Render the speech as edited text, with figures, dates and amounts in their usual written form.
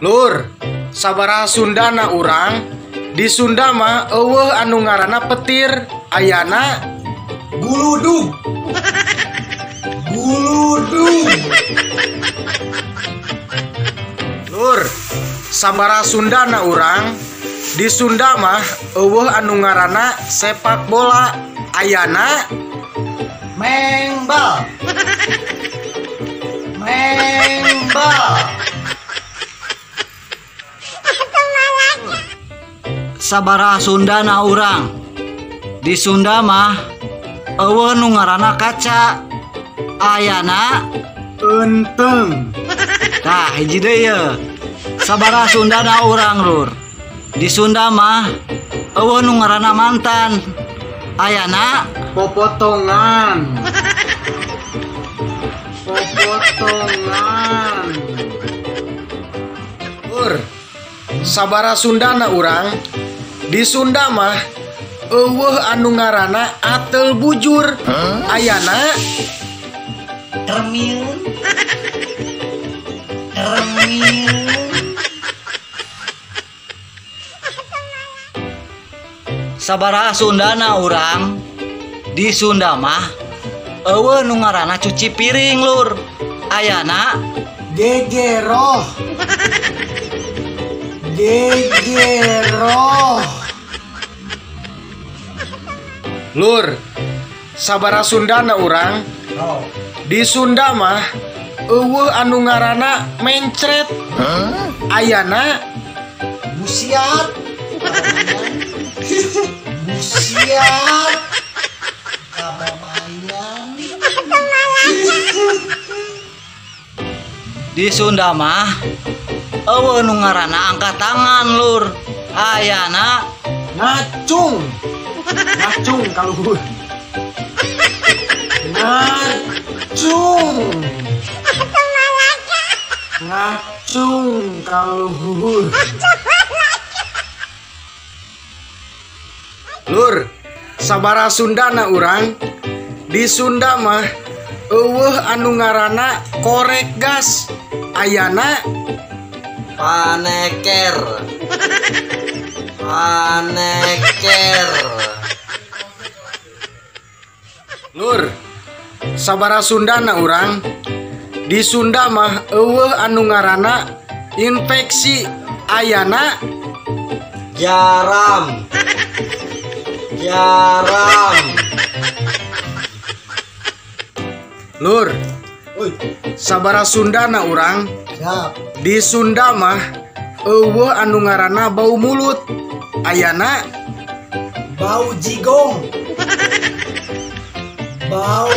Lur, sabaraha Sundana urang, di Sunda mah eueuh anu ngaranna petir, ayana guludug. Guludug. Lur, sabaraha Sundana urang, di Sunda mah eueuh anu ngaranna sepak bola, ayana mengbal. Mengbal. Sabaraha Sundana urang, di Sunda mah eueuh nu ngaranna kaca, ayana enteng. Tah hiji deui ye. Sabaraha Sundana urang lur, di Sunda mah eueuh nu ngaranna mantan, ayana popotongan. Popotongan. Lur, sabaraha Sundana urang, di Sunda mah eueuh anu ngaranna atel bujur, ayana termil. Termil. Sabaraha Sundana urang, di Sunda mah eueuh nu ngaranna cuci piring lur, ayana gegeroh. Gegeroh. Lur, sabaraha Sundana urang, di Sunda mah eueuh anu ngaranna mencret, ayana busiat. Busiat. Di Sunda mah eueuh nu ngaranna angkat tangan lur, ayana ngacung. Ngacung kaluhur. Ngacung. Ngacung kaluhur. Lur, sabaraha Sundana urang, di Sunda mah eueuh anu ngaranna korek gas, ayana paneker. Paneker. Lur, sabaraha Sundana urang, di Sunda mah eueuh anu ngaranna infeksi, ayana jaram. Jaram. Lur, sabaraha Sundana urang, di Sunda mah eueuh anu ngaranna bau mulut, ayana bau jigong. Bau